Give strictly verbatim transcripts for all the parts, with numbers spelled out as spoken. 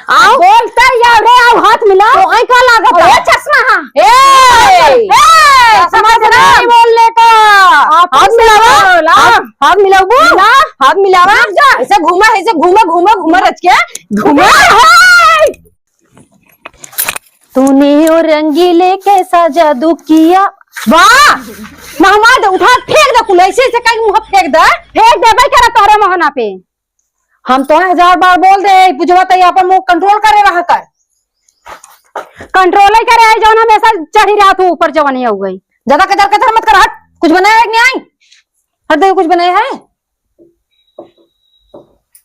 आओ। बोलता ही आओ रे, आओ, हाथ मिलाओ। तो आई का लागत है? ए, चश्मा, हाँ। ए, ए, चश्मा समझ से ना। नहीं बोलने का। आप हाथ से मिलावा। बोला। हाथ, हाथ मिलाओ, बू। मिला। हाथ मिलावा। रुक जा। ऐसे घूमा, ऐसे घूमा, घूमा, घूमा, रच के घूमा। हाय। तूने ओ रंगीले कैसा जादू किया। वाह! महमा दे, उठा फेंक दे कुल, ऐसे, ऐसे कहीं मुँह फेंक दे। फेंक देबे करा तोहरे मोहना पे। हम तो हजार बार बोल दे, ई पूजवा तई आपन मुँह control करे रहा कर। Control ही करे, आई जौन हमेशा चढ़ी रहत हो ऊपर जवनिया हो गई। ज्यादा कचर कचर मत कर, हट। कुछ बनाया है कि नहीं आई? हट दे, कुछ बनाया है?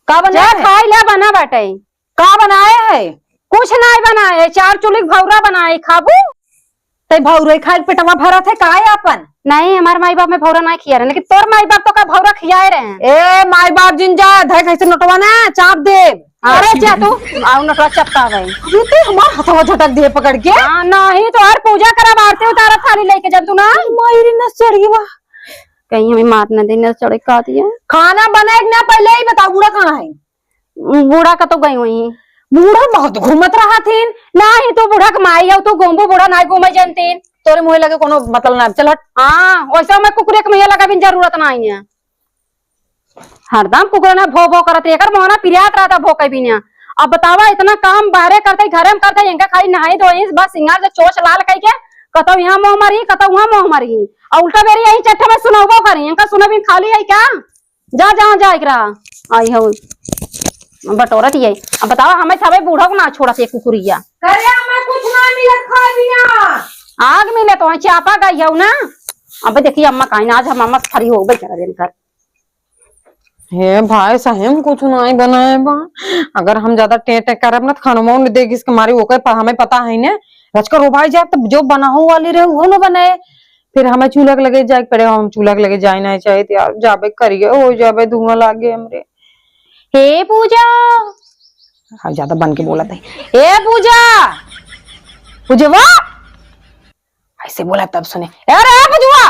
का बनाया जा है? खाई ले, बना बाटे। का बनाए है? कुछ नाई बनाए, चार चुलिक भौरा बनाए, खाबू? तई भौरे खाए के पेटवा भरत है का आपन? नहीं, हमार माई बाप में भौरा नाई खिया रहे, लेकिन तोर माई बाप तो का भौरा खियाए रहे हैं। ए, माई बाप जिन जा, धर कैसे नोटवा ना चाप दे। अरे जा तू, आओ नोटवा चपकावे। अरे तू हमार हथवा झटक दे पकड़ के। हाँ, नहीं तो हर पूजा करब, आरती उतारब थाली लेके जब तू ना। माई रे, नस चढ़ गई बा। कहीं हमें मार न दे, नस चढ़े का दिया। खाना बनाए के ना पहले ही बताओ, बूढ़ा कहाँ है? बूढ़ा कतौ गई हुई। बूढ़ा बहुत घूमत रहत हीन। नाही, तू बूढ़ा के माई हौ, तू घूमबू, बूढ़ा नाही घूमे जनतीन। तोरे मुँहे लगे कोनो मतलब ना, चल हट। हाँ, वैसे मैं कुकुरे के मुँहे लगा बिन जरूरत नाही है। हरदम कुकुरे ना भो भो करत रही, एकर मोहना पिरियात रहता भो के बिना। अब बतावा, इतना काम बाहरे करते, घरे में करते, इनका खाली नहाई धोई, बस सिंगार से चोच लाल कई के, कतौ यहाँ मुँह मारी, कतौ वहाँ मुँह मारी। और उल्टा बेरी यही चट्ठे में सुनौबो करी, इनका सुनबिन खाली है क्या? जा, जा, जा, एकरा। आई हो, बटोरत ये। अब बतावा, हमें सबे बूढ़ा को ना छोड़त ये कुकुरिया। करे, हमें कुछ ना मिलत खाए बिना। आग मिले तो चापा गई हो ना। अबे देखिए, अम्मा काहे ना, आज हम अम्मा से खड़ी हो गई करा दिन कर। हे भाई, सही में कुछ नाई बनाए बा। अगर हम ज्यादा टें टें करब ना, तो खानवा उन्हें देख इसके मारी ओकर पर हमें पता है ना। रचकर रोबाई जाए, तो जो बनाहु वाली रहे, वो ना बनाए। फिर हमें चूल्हा के लगे जाए के पड़े, हम चूल्हा के लगे जाए ना चाहिए, यार, जाबे करिए, हो जाबे, धुआं लागे हमरे। हे पूजा। हाँ, ज्यादा बन के बोलत है। हे पूजा, पूजवा, ऐसे बोला तब सुने। ए रे पूजवा,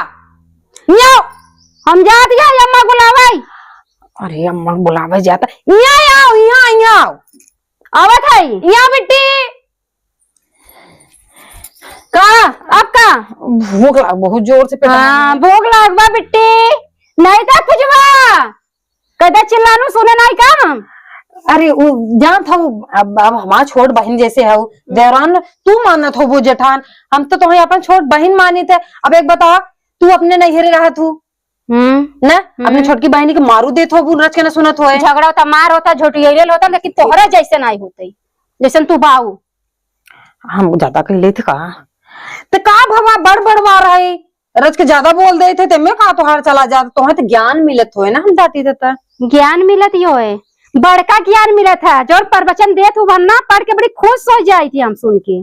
यहाँ आओ। हम जात या, अम्मा बुलावे। अरे, अम्मा बुलावे जाता, यहाँ आओ, यहाँ, यहाँ आओ। आवत है। यहाँ बिट्टी। का? अब का? भूख लाग, बहुत जोर से पेट में। हाँ, भूख लाग बा बिट्टी। नहीं तो पूजवा। कदा चिल्लानू सुने नहीं का हम? अरे, उ जानत हौ, अब, अब हमार छोट बहिन जैसे हौ, हम्म। देवरान तू मानत हौ वो जेठान, हम तो तुम्हें अपन छोट बहिन मानी थे। अब एक बता, तू अपने नैहरे रहत हूँ, हम्म। ना? अपने हम्म। छोटकी बहिनी के मारू देत हौ, बुन रच के ना सुनत होए। झगड़ा होता, मार होता, झोटियैल होता, लेकिन तोहरा जैसे नहीं होते, जैसन तू बाऊ। हम ज्यादा कह लेते का? तो का भवा बड़ बड़वा रहे, रच के ज्यादा बोल देते, ते में का तोहार चला जात, तोहे तो ज्ञान मिलत होए ना, हम डांटी देता। ज्ञान मिलत ही होए, बड़का ज्ञान मिलत है, जौन प्रवचन देत हूँ हम ना, पढ़ के बड़ी खुश हो जाई थी हम सुन के,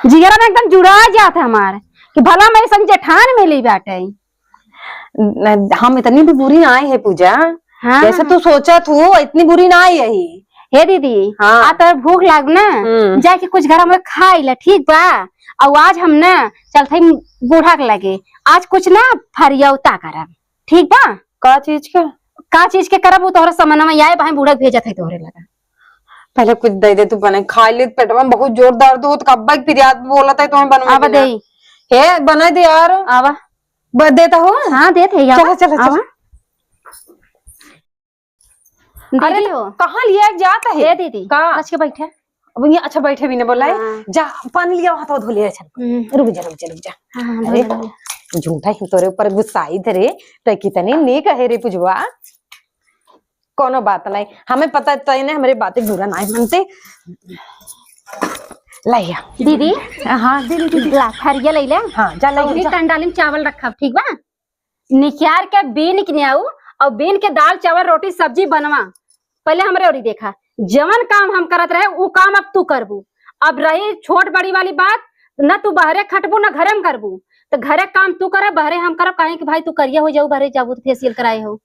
जिगरा में एकदम जुड़ा जात है हमार, कि भला मैं ऐसन जेठान मिली बाटे। न, हम इतनी भी बुरी ना आई है पूजा, हाँ। जैसे तू सोचत हूँ, इतनी बुरी ना आई है। हे दीदी, हाँ। आ तोर भूख लाग ना, हम्म। जाके कुछ घर में खाई ला, ठीक बा? और आज हम ना चलते बूढ़ा के लगे, आज कुछ ना फरियौता करब, ठीक बा? का चीज के? का चीज के करब, वो तोहरा समझ में आए, भाई बूढ़ा भेजत है तोहरे लगा। पहले कुछ दे दे तू बने, खा ले, पेटवा में बहुत जोर दर्द होत, कब्बा की पिरियात बोलत है, तुम्हें बनवा अब देना। दे। हे, बना दे यार। आवा। ब-, देता हो? हाँ, देत है, आवा। चला, चला, चला। आवा। अरे, दीदी तो हो। कहाँ लिया जात है? ए दीदी, का? बच के बैठे। अब ये अच्छा बैठे भी ना बोला है। हाँ। जा, पानी लिया, हाथ धो लिया, चल। हम्म। रुक जा, रुक जा, रुक जा। हाँ, हाँ, अरे, धो लिया। झूठा ही तोरे ऊपर गुस्साई थे रे, तो कितने नेक है रे पुजवा। कोनो बात नहीं, हमें पता तो है ना, हमारे बातें बुरा नहीं मानते। लाइया। दीदी। हाँ, दीदी, दीदी। ला, थरिया ले ले। हाँ, जा, लाइया, अउरी जा। कंडाली में चावल रखा, ठीक बा? निकाल के बीन के आऊ, और बीन के दाल, चावल, रोटी, सब्जी बनवा। पहले हमरे ओरी देखा, जवन काम हम करत रहे, उ काम अब तू करबू। अब रही छोट बड़ी वाली बात, न तू बहरे खटबू, न घरे में करबू, तो घरे काम तू करे, बहरे हम करब, काहे कि भाई तू करिया हो जाऊ, बहरे जाबू तो फेशियल कराए हो।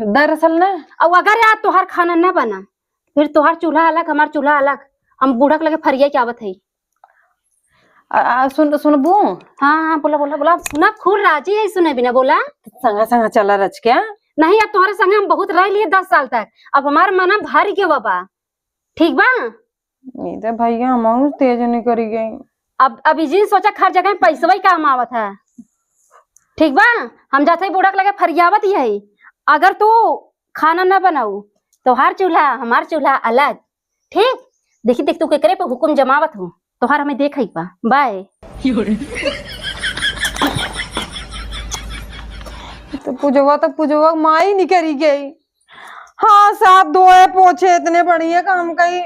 दरअसल ना। और अगर यार तोहार खाना ना बना, फिर तोहार चूल्हा अलग, हमार चूल्हा अलग, हम बूढ़ा के लगे फरिया के आवत है। आ, आ, सुन, सुनबू? हाँ, हाँ, बोला, बोला, बोला। सुना, खूब राजी है सुने बिना, बोला। संगा, संगा चला रच के। नहीं, अब तोहरे संगे हम बहुत रह लिए दस साल तक, अब हमार मना भर के बाबा, ठीक बा? ई तो भैया हमहू तेज निकरी गई। अब, अब ई जिन सोचा हर जगह पैसवा ही काम आवत है। ठीक बा, हम जाते ही बूढ़ा के लगे फरियावत ही है। अगर तू खाना न बनाऊ, तोहार चूल्हा, हमार चूल्हा अलग। ठीक? देखी, देख, तू केकरे पे हुकुम जमावत हो, तोहार हमें देखई बा। बाय। तो पूजवा, तो पूजवा माई निकरी गई। हाँ, साथ धोए पोछे, इतने बढ़िया काम कई।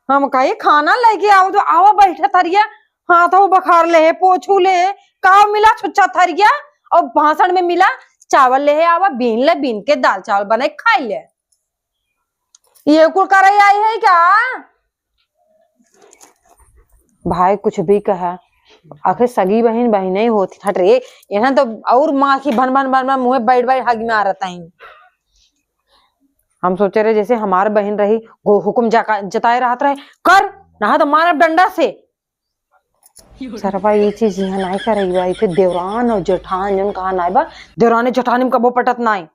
हम कही खाना लेके आओ तो आवा, बैठा थरिया, हाथ वो बखार ले, पोछू ले, का मिला छुच्छा थरिया, और भाषण में मिला चावल ले आवा, बीन ले, बीन के दाल चावल बनाई खाई ले। ये कुल करे आई है क्या? भाई कुछ भी कहा, आखिर सगी बहिन बहिने ही होती। हट रे, यहाँ तो और माँ की भन भन भन भन मुँहे बैठ बैठ हग मारत आई। हम सोचे रहे जैसे हमार बहिन रही, गो हुकुम जका-, जताए रहत रहे, कर, ना तो मारब डंडा से। सरवा ये चीज यहाँ नाई करई बा, इथे देवरान और जेठान जौन कहा नाई बा, देवरानी जेठानी में कबो पटत नाई।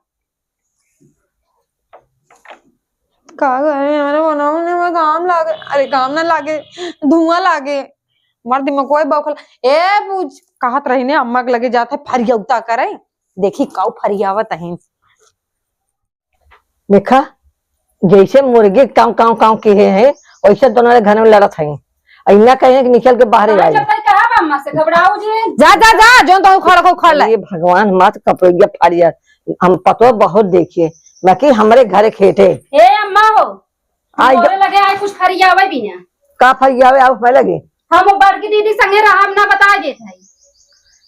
का करे यार, बनाओ ने में घाम लागे, अरे घाम ना लागे, धुआं लागे, मर दिमाग कोई बौखल। ए बुझ, कहत रही ने अम्मा के लगे जात है फरियौता करे, देखी काऊ फरियावत अहिन। देखा, जैसे मुर्गे काँव, काँव, काँव किहे हैं, वैसे दोनों घर में लड़त हैं। अइना कहे कि निकल के बाहर हाँ, आई। जब तक कहा बा अम्मा से, घबराऊ जी। जा, जा, जा, जौन तो उखाड़ को उखाड़ ले। ये भगवान, मत कपड़िया फाड़िया। हम पतो बहुत देखिए, बाकी हमरे घरे खेत है। ए अम्मा हो, आई बोले लगे, आई कुछ फरियावे भी ना। का फरियावे, आओ मैं लगे। हम वो बड़की दीदी संगे रहब ना, बता देत है।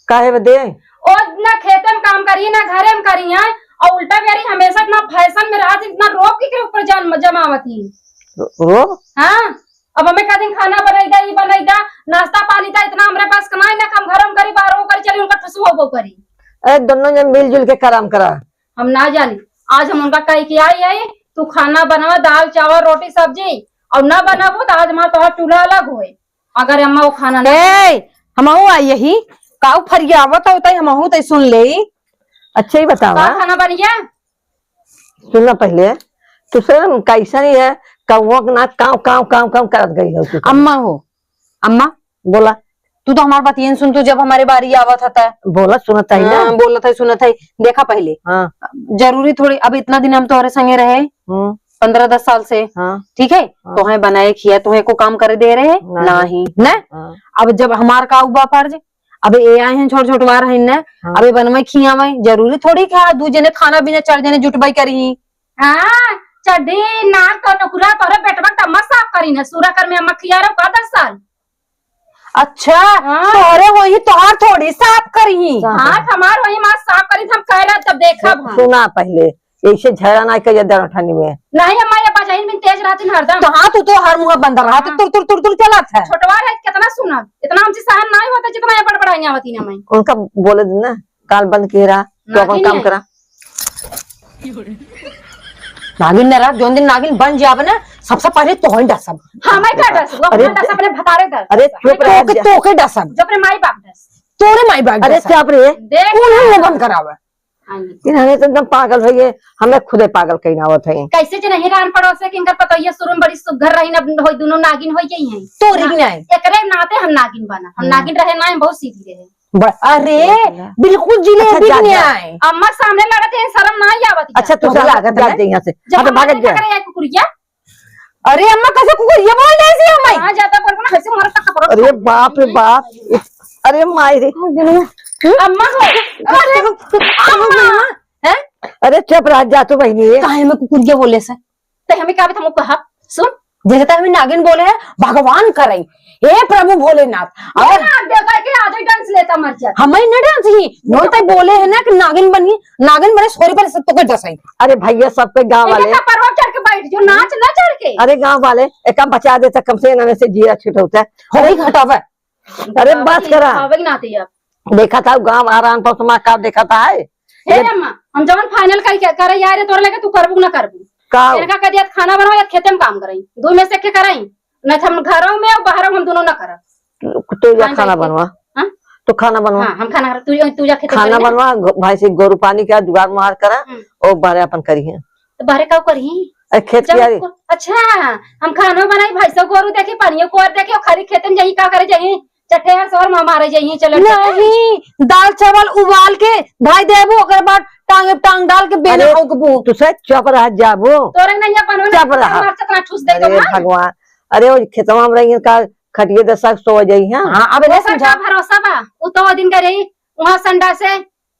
काहे बदे? ओ ना खेते में काम करी, ना घरे में करी है, और उल्टा बेरी हमेशा इतना फैशन में रहत, इतना रोब के ऊपर जान जमावती। रो-, रोब? हाँ, अब हमें कह दिन खाना बनाई दा, ई बनाई दा, नाश्ता पानी दा, इतना हमरे पास कमाई ना, हम घरों में करी, बाहरों में करी, चली उनका ठुसुआ वो करी। अरे दोनों जन मिलजुल के कराम करा। हम ना जानी, आज हम उनका कह के आई है, तू खाना बनावा, दाल चावल रोटी सब्जी, और ना बनाबू तो आज हमारा तोहर चूल्हा अलग होए। अगर अम्मा वो खाना ना ए, हमहू आई यही, काऊ फरियावत होता है, हमहू तई सुन ले। अच्छा ही बतावा। का खाना बनिया? सुन ना पहले, तू सुन कैसन ही है, कौआ के नाक काँव, काँव, काँव, काँव करत गई हो तू। अम्मा हो, अम्मा। बोला। तू तो हमार बतियन सुन, तू जब हमारे बारी आवत हता। बोला, सुनत है ना। हाँ, बोलत है, सुनत है। देखा पहले। हाँ। जरूरी थोड़ी, अब इतना दिन हम तोहरे संगे रहे। हम्म। पन्द्रह दस साल से, हाँ। ठीक है? हाँ। तोहे बनाए खिया, तोहे को काम करे दे रहे? नहीं। नहीं? ना? हाँ। अब जब हमार का उबा फर्ज, अब ए आए हैं छोट छोट वार हैं ना, हाँ। अब ए बनवाई खियावाई, जरूरी थोड़ी कि हाँ, दू जने खाना बिना चार जने जुटवाई करी। हाँ, चड्ढी, नाक तो नकुरा तोहरे बेटवा के अम्मा साफ करी ना, सूरा कर में अम्मा खिया रहो का दस साल? अच्छा, हाँ। तोहरे वही तोहार थोड़ी साफ करी। हाँ, हमार वही माँ साफ करी, हम कह रहे तब देखब हम। सुना पहले, ऐसे झगड़ा ना करिए दरठनी में। नहीं अम्मा, ये बजाइन में तेज रहती हरदम। तो हाँ, तू तो हर मुँह बंद रहा, तू हाँ। तुर, तुर, तुर, तुर चलत है। छोटवा है, कितना सुना, इतना हमसे सहन नहीं होता जितना ये बड़बड़ाइयाँ होती ना मैं। उनका बोले दे ना, कान बंद किए रहा, तू अपन नागिन काम है। करा। नागिन न रहा, जोन दिन नागिन बन जाब ना, सबसे पहले तोहन डसब। हाँ, मैं का डस, वो अरे, अपना डस, अपने भतारे डस। अरे, चुप रह तोके, जा। तोके डसब। जो अपने माई बाप डस। तोरे माई बाप अरे, डसब। चुप रे। देख कौन है वो बंद करावे? हाँ जी। इन्हने तो एकदम पागल हो गए, हमें खुदे पागल कहीं ना होत है। कैसे जे नहीं रान पड़ोस है कि इनकर पतोहिया शुरू में बड़ी सुघर रही ना, होई दोनों नागिन हो गई हैं। तोरे ही ना। नहीं। एकरे नाते हम नागिन बना, हम हम्म। नागिन रहे ना, हम बहुत सीधी रहे। ब-, अरे, बिल्कुल जिलेबी अच्छा, जा, जा। न्याय। अम्मा सामने लड़त है, शर्म ना आवत है। अच्छा, तू तोहरा चल, लागत जा, है? जा यहाँ से। जब हाँ, तो हम भागत नहीं जा। टकराए कुकुरिया। अरे अम्मा, कैसे कुकुरिया बोल जाए सी अम्मा? हाँ, ज्यादा बोलबो ना, कैसे मारत तक पकड़ो। अरे बाप रे बाप। अरे माई रे। अम्मा हो। अरे, अम्मा। हैं? अरे चुप रह जा तू बहिनी। काहे में कुकुरिया बोले से? ते हमें का भी तुमको कहा? सुन। जैसे तो हमें नागिन बोले है, भगवान करे, हे प्रभु भोलेनाथ। अगर नाग देवता के आज ही dance लेता मर जाता। हमें न dance ही, नोन तक बोले है ना कि नागिन बनी, नागिन बने सोरी पर सब तोके डसाई। अरे भैया, सब पे गाँव वाले। इनका परवा चढ़ के बैठ जो, नाच ना चढ़ के। अरे गाँव वाले, एका बचा देता, कम से इन्होंने से जीरा छूट होता है। हो ही घटावे। अरे बस करा। खावे के नाते अब। देखा था गाँव आराम पर समा का देखा था है। हे अम्मा, हम जवन final करी के, करे यार, तोरे लगे तू करबू ना करबू। का? इनका कह दिया खाना बनाओ या खेते में काम कराई, दो में से के कराई, नहीं तो हम घरों में और बाहरों में हम दोनों ना करब। तू जा खाना बनवा। हाँ? तू खाना बनवा। हाँ, हम खाना, तू, तू जा खेते में खाना बनवा, गो-, भाई से गोरू पानी का जुगाड़ मुहार करा, हम्म। और बाहर अपन करी है। तो बाहर का करी? अरे खेत जब कियारी। को-, अच्छा, हम खानो बनाई, भैंसो गोरू देखी, पानियो कोर देखी, और खाली खेतन जाई, का करे जाई? चट्टे यार, सवर मार मारे जाई, चलो। नहीं, दाल चावल उबाल के धाई देबू, ओकर बाद टांग, टांग डाल के बेना अरे, उगबू। तू से चुप रह जाबू। तोरे नहीं अपन चुप रह। मार चतना ठूस दे अरे तो, हाँ? भगवान, अरे वो खेतवा में रही का खटिए दसा सो जाई, हाँ? हाँ, अब ओकर समझा। का भरोसा बा? उ तो वो दिन करे, वहाँ संडा से,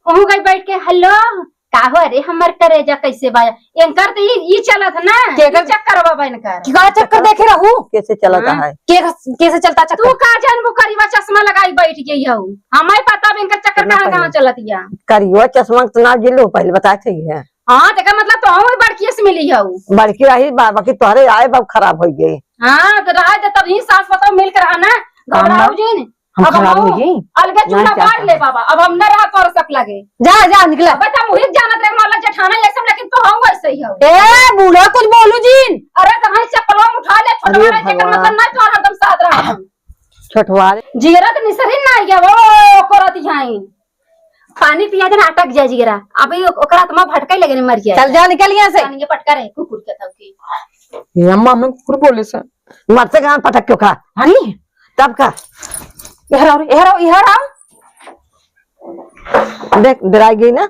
वहू गई बैठ के, "हेलो, का हो रे हमर करेजा, कैसे बा?" एंकर तो ई, ई चलत ना, केकर ई चक्कर बा इनकर। का चक्कर देखे रहू? कैसे चलत हाँ। है? के, कैसे चलता चक्कर? तू का जानबू, करिवा चश्मा लगाई बैठ गई हऊ। हमें पता बा इनकर चक्कर कहाँ, कहाँ चलत या। करिवा चश्मा के तो नाम जिलो पहले बताए थे है। हाँ, तेकर मतलब तो हम बड़की से मिली हऊ। बड़की रही बा, बाकी तोहरे आए बाप खराब हो गई। हाँ, तो रहा दे, तब ही सास पतोह मिल के रहा ना, घबराऊ जिन। हम अब खराब हो गई? अलगे चूल्हा बार ले बाबा, अब हम न रहा कर सक लगे। जा, जा, निकला। अब त मुहित जानत रहे, मोला जेठाना ये सब, लेकिन तो हम वैसे ही हो। ए, बूढ़ा कुछ बोलू जिन। अरे, तो भाई चप्पलवा उठा ले, छोटवा अरे रहे, जेकर भगवान। मतलब ना, तो हरदम साथ रहा हम। छोटवा रे। जीरत निसरी ना गया, वो करत यहाँ। पानी पिया दे ना, अटक जाए जिगरा। अभी ओक-, ओकर आत्मा भटके लगे ने, मर जाए। चल जा, निकल यहाँ से। पानी के पटका रहे, कुकुर के तब की। ये अम्मा, हमें कुकुर बोले से। मरते गान पटक क्यों खा? हनी? तब का? इहर आओ, इहर आओ, इहर आओ। देख, डराई गई ना?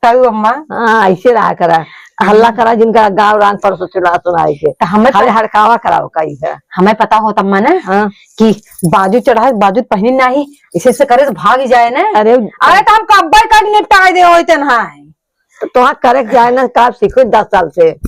कहू अम्मा। हाँ, ऐसे रहा करा। हल्ला करा, जिनका गाँव रान पर से सुना, सुनाए के। तो हमें खाली पता हड़कावा कराओ का इधर। हमें पता होत अम्मा ना हाँ। कि बाजू चढ़ा, बाजू पहनी नाही, इसे से करे तो भाग ही जाए ना। अरे, अरे तो हम कब्बे कर निपटाए दे होते ना है। तो तोहार करे के जाए ना, का सीखो दस साल से।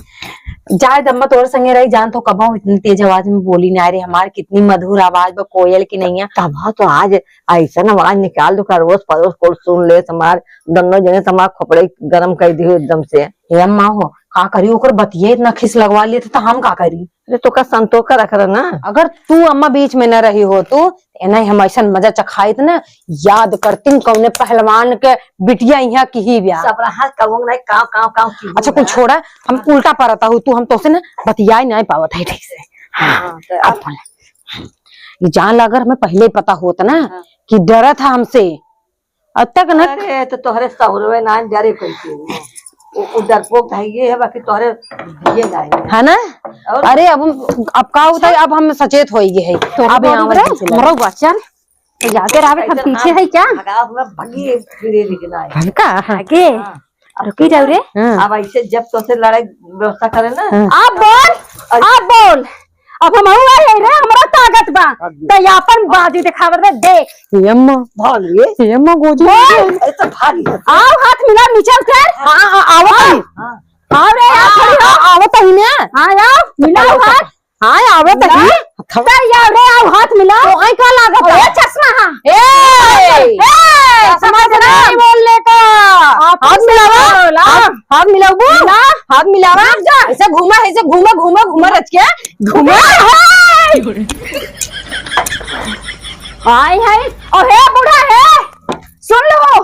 जाए दम्मा तोर संगे रही जान तो कबहू इतनी तेज आवाज में बोली ना रे, हमार कितनी मधुर आवाज बा कोयल की नैया। तब तो आज ऐसा ना आवाज निकाल दो का रोस परोस कोल सुन ले, हमार दोनों जने तो हमार खोपड़े गरम कर दियो एकदम से। हे अम्मा हो, का करी ओकर बतिया इतना खिस लगवा लिए तो हम का करी? अरे तो का संतोखा रख रहा ना। अगर तू अम्मा बीच में न रही हो तू, एना हम ऐसा मजा चखाइत ना, याद करती कौने पहलवान के बिटिया यहाँ की ही ब्याह। सब रहा कौन नहीं काव, काव, काव की अच्छा, कुछ छोड़ा, हम उल्टा परता हूँ, तू हम तोसे ना बतियाई नहीं पावत है ठीक से। हाँ, हाँ, तो अब अब बोला। ये जान ला, अगर हमें पहले ही पता होता ना हाँ। कि डरा था हमसे, अब तक ना अरे, तो तोहरे सहुरवे ना डरे कोई के। वो, वो डरपोक तो है ये है, बाकी तोहरे बुद्धिए ना है। है ना? और? अरे, अब हम, अब का होता है, अब हम सचेत होइगे है। तोहरे अब यहाँ बहू रे, मत चला। हमरो बच्चन, तो जाके रहबे, हम ऐसे पीछे हम है क्या? भगा हुआ भगी फिरे लेकिन आए। भलका? आगे। हाँ। रुकी जाओ रे। हाँ। अब ऐसे जब तोसे लड़ाई व्यवस्था करे ना। हाँ। आप बोल, अरे। आप बोल। अब हम आऊ आए रे, हमरा ताकत बा। हाँ जी। तो ये अपन बाजी दिखावर दे, देख। ये अम्मा। भाग ये। ये अम्मा गोजी। बोल। अरे तो भाग ये। आओ, हाथ मिला, नीचे उतर। हाँ, हाँ, आओ। हाँ। आओ रे, आओ, हाँ, खड़ी हो। हाँ, आओ तो ही ना। हाँ, आओ, मिलाओ हाथ। हाँ, आवे तो ना। ही। तो ये रे, आओ, हाथ मिलाओ। तो आई का लागत अरे, है? चश्मा, हाँ। ए! ए! चश्मा से नहीं बोलने का। आप हाथ मिलावा। बोला। हाथ, हाथ मिलाओ। मिला। हाथ मिलावा। रुक जा। ऐसे घूमा, ऐसे घूमा, घूमा, घूमा रच के। घूमा। हाय, हाय। ओ हे बूढ़ा हे। सुन लो।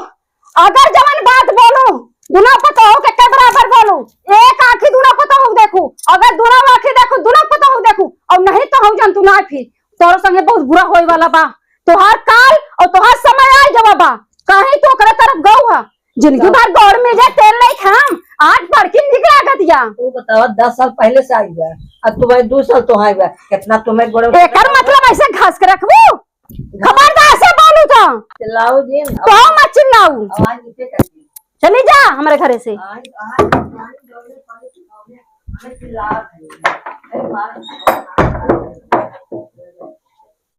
अगर जवन बात बोलू, दुनो पतोह के, के बराबर बोलू, एक आँखी दुनो पतोह देखू, अगर दुनो आँखी देखू, दुनो पतोह देखू, और नहीं तो हम जन तू ना फिर, तोरो संगे बहुत बुरा होए वाला बा। तोहार काल और तोहार समय आइ गवा बा, काहे तू ओकरे तरफ गऊ हा? जिंदगी भर गोड़ में जे तेल नहीं खाम, आज बड़की निक लागत या। तू बतावा, दस साल पहले से आई बा, अब तुम्हारे दो साल तो आई बा, कितना तुम्हें गोड़ एकर मतलब ऐसे घास के रखबू? खबरदार से बोलू तो। चिल्लाओ जिन। तो मत चिल्लाऊ। आवाज नीचे कर दी। चली जा हमरे घरे से। आवाज, आवाज, आवाज, आवाज चिल्ला रही है। अरे मार।